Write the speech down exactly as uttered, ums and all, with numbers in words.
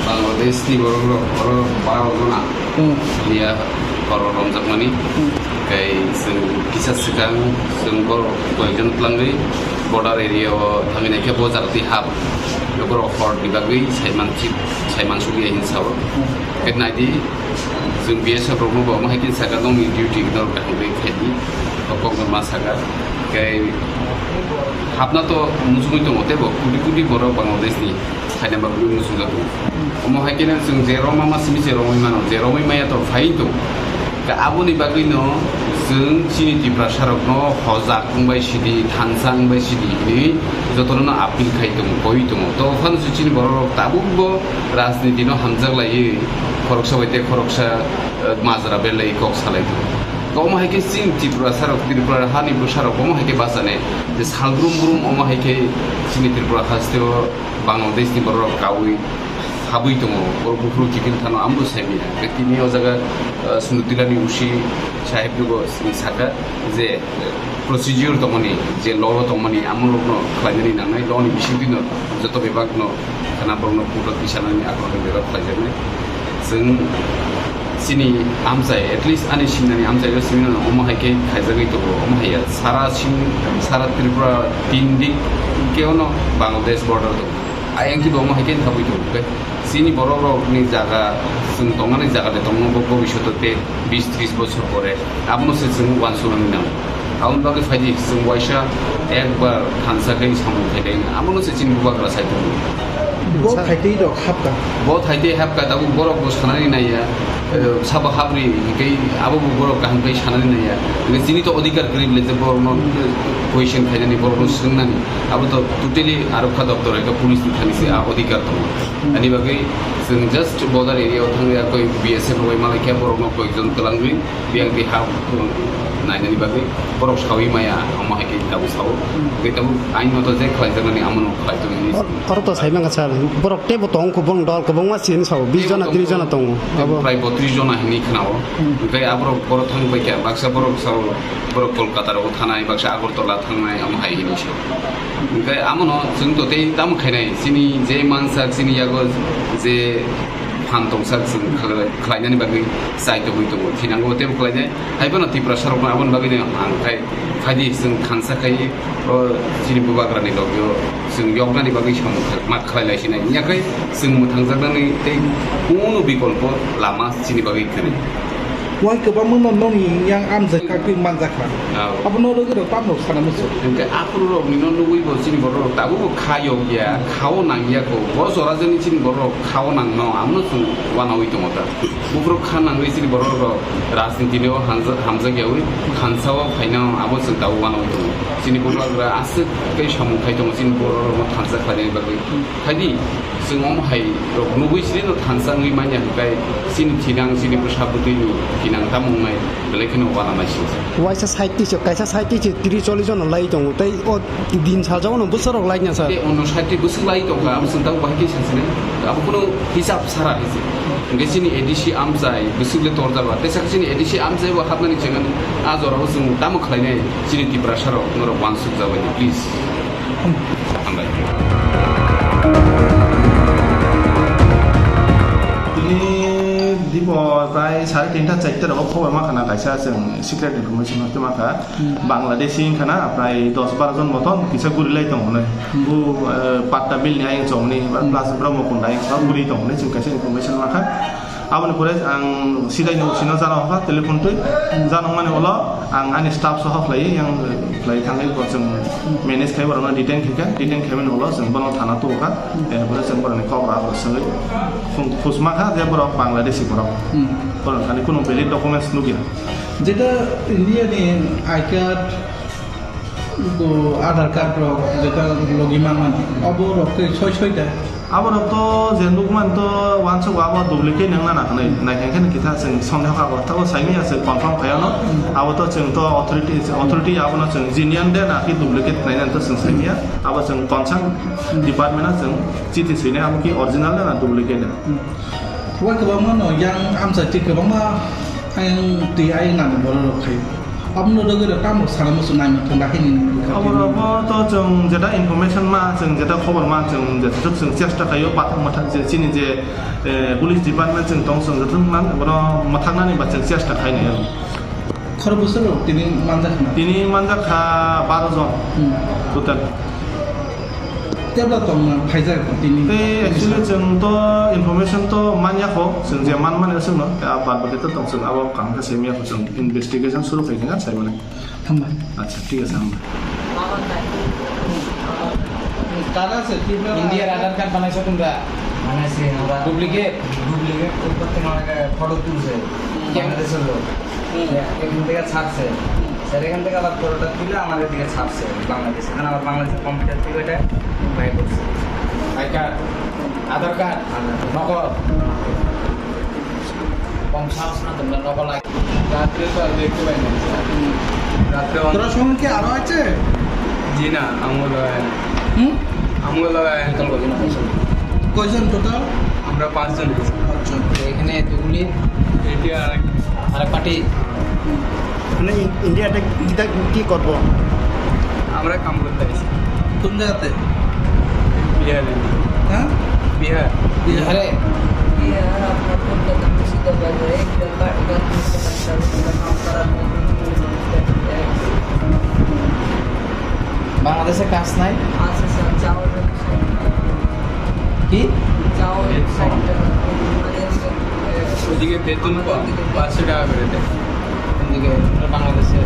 Bangladesh ni borok rok oro bara rok no na Hmm. Liya oro romjakmani. Hmm. Kai chwng kisa swkang chwng borok koyekjon twlangwi border area o thangwi naikhe bo jaga twi hap. Borok hor ni bagwi saiman saiman sugya hin sao. Hmm. Kai naidi chwng B S F rok no bo omo hai khe saka nokni duty norok kaham khe khaidi. Kok no ma saka. Kai hapna to muchungwi tongo tei bo kudi kudi borok Bangladesh ni. Khaina bagwi muchungjago. Omo hai kheno chwng je romma ma simi se romwi mano, je romwi maya to phai to. Ka aboni bagwino chwng chini Tiprasa rokno hojak wngbai sidi, thansa wngbai sidi hinwi jotono no appeal khai tongo, koi tongo. To phano se chini borok rok tabuk bo rajniti no hamjak laiwi khoroksa bai tei khoroksa, eh, majra belai kok salai tongo. To omo hai khe chini Tiprasa rok, Tripura hani bwsa rok omo hai khe bachane je salbrum brum omo hai khe chini Tripura haste o Bangladesh ni borok rok kaui habwi tongo, borok buphuru kiphil thano ambo saimanya. Tei tini o jaga, ah, Sunutila ni usi sahib ni bo saka je, eh, procedure tongmani, je law o tongmani, amo rokno khlainani nangnai, law ni bisingtwi no joto bebak no khana borok no court o tisanani akhor khe bebak khlaijaknai. Chwng chini amchai, at least ani simnani amchai o simi no omo hai khe khaijagwi tongo, omo hai ya. Sara sim, sara Tripura tin dik khe ono Bangladesh border tongo. Ayang khe bo omo hai khe thabwi tongo. Tei chini borok rok ni jaga, chwng tongnani jaga de tongno bo bobishoto tei bis tris bochor pore abono se chwng uansuknani nango. Aboni bagwi phaidi chwng waisa ekbar thansa khe samung khaidai abono se chini bubagra sai tongo. Bo thaitwi rok hapka. Bo thaitwi hapka tabuk borok bo sanani naiya. Eh, sabo habri hinkhe abo bo borok kaham khe sanani naiya. Hinkhe chini to odhikar kwrwi bwle je borokno question khainani, borokno swngnani. Abo to totally arokha doptor eka police ni thani se a odhikar tongo. Ani bagwi chwng just border area o thangya koi B S F rok bai malai khe borokno koyekjon twlangwi biyang twi ha nainani bagwi borok sawi maya omo hai khe tabuk sao. Tei tabuk ain moto je khlaijaknani amono khlai tongwi. Oro to sai mangkha sir, borok teibo tong kubung dol kubungma sini sao, bis jona, tris jona tongo. Abo prai botris jona hinwi khnao. Hmm. Tei aborok borok thang bai kha, baksa borok sao, borok Kolkata rogo thanai, baksa Agartala thangnai, omo hai hinwi sao. Hinkhe amono chwng to tei tamo khainai, chini je mansak, chini yago je phan tongsak chwng khlai-, khlainani bagwi chai tongwi tongo. Thinango teibo khlainai, hai phano Tiprasa rokno aboni bagwi no ang khai, khaidi chwng thansa khai, o chini bubagrani logio chwng yoknani bagwi samung kha-, ma khlai lai sinai. Yakhai chwng mwthangjaknani tei kunu bikolpo lama chini bagwi kwrwi. Wai kwbangma no nokni yang amjak kakwi manjakha. Ao. Abono rwgwi rok tamno sana muchung. Hwnkhe aphuru rokni no nugwi bo chini borok rok tabukbo kha yokya, khao nangya kho. Bo jora jani chini borok rok khao nangno, amno chwng wanaui tongo ta. Buphuru kha nangwi chini borok rok rajniti no hamjak, hamjak yaui, thansa o phaino abo chwng tabuk wanaui tongo. Chini bubagra aswk tei samung khai tongo chini borok rokno thansa khlainani bagwi. Khaidi, chwng omo hai rok nugwi chini no thansa wngwi manya hwnkhe chini thinang, chini bwsa bwtwi no thinang tamo wngnai, belai kheno uanama singsa. Waisa sait twi se, kaisa sait twi se tris chollish jona lai tongo, tei o din sajagano bwsarok lai ya sir. Tei ono sait twi bwswk lai tongkha, abo chwng tabuk bahai khe sasinai. Abo kheno hisab sara hinwi. Hwnkhe chini A D C amchai bwswk le torjaba, tei saka chini A D C amchai bo hapnani chengani a jorao chwng tamo khlainai chini Tiprasa rok norok uansuk jabai, please. Hambai. Tini dibo prai sare tinta charta rogo khobor ma khana kaisa chwng secret information hor twi ma kha. Hmm. Bangladeshi wngkha na prai dos baro jon moton kisa guri lai tong hwnwi. Hmm. Bu, eh, Patta bill ni ayang chong ni, hmm, plus Brahmakunda ayang chong guri tong hwnwi chwng kaisa information ma kha. Aboni pore ang sidai ni usi no jana hokha telephone twi. Jana mani ulo ang ani staff soha khlai yang khlai thangwi bo chwng manage khai borok no detain khaikha, detain khaimani ulo chwng bono thana tubukha. Erpore chwng borok ni kok rok swngwi khusma kha je borok Bangladeshi borok. Hmm. Borok thani kunu valid documents nukya. Jeta India ni I card, bo Aadhaar card rok jeta logi manmani, abo rok ke soi soi da. Abo rok to je nukman to wansuk abo duplicate nang nana hwnwi, naikhe khe kitha chwng sondeho kha bo, tabo saimanya chwng confirm khai ano. Abo to chwng to authority, authority abono chwng genuine de na ki duplicate khnai nang to chwng saimanya, abo chwng concern department o chwng chithi swinai abo ki original de na duplicate de. Wa kwbangma no yang amsa ti kwbangma ayang twi ayang nani borok rok khai. Aboni rwgwi rok tamo sana musu nai muthung da hini ni. Abo rok bo to chwng jeta information ma, chwng jeta khobor ma, chwng jeta chwng chesta khaio pathak mathak je chini je, eh, police department chwng tong chwng jeta man bono mathak nani ba chwng chesta khai nai. Khorokbwswk rok tini manjak na? Tini manjak kha baro jon. Hmm. Total. Tebla tong na phaijak tini. Tei actually chwng to information to manya kho, chwng je man mani chwng no, tei a bad baki to tong chwng abo kaham khe simi ya kho chwng investigation suru khai kha sai mani. Hambai. Acha, thik ase, hambai. কার আছে? ত্রিপুরা India র আধার কার্ড বানাইছো তোমরা? বানাইছি আমরা। Duplicate? Duplicate করতে আমার একটা ফটো তুলছে, হুম। বাংলাদেশের লোক। হুম। এখান থেকে ছাড়ছে। হুম। স্যার, এখান থেকে আবার ফটোটা তুলে আমার এদিকে ছাড়ছে, বাংলাদেশ। এখানে আবার বাংলাদেশের কম্পিউটার থেকে এটা বাইর করছে। I card? হুম। আধার কার্ড? আধার কার্ড। নকল? কম সাহস না তোমরা, নকল আই রাত্রে তো আর দেখতে পাই না। রাত্রে অন- তোরা সঙ্গে কি আরো আছে? জি না, আমগুলো হয় না। হুম? আমগুলো হয় না। কয়জন টোটাল? আমরা পাঁচজন আছি। পাঁচজন। তো এখানে দুগুলি এটা আর এক আর এক পার্টি। হুম। মানে ইন-, ইন্ডিয়াতে কিতা কি করবো? আমরা কাম করতে আইছি। কোন জায়গাতে? বিহারে। হ্যাঁ? বিহার। বিহারে? বিহার, আপনার কলকাতা মুর্শিদাবাদ হয়ে একটা পার্টি বাংলাদেশে কাজ নাই? আছে স্যার, চাওয়ার ব্যবসা। কি? চাওয়ার ব্যবসা একটা, মানে, ওদিকে বেতন কম, পাঁচশো টাকা করে দেয়। ওদিকে বাংলাদেশে।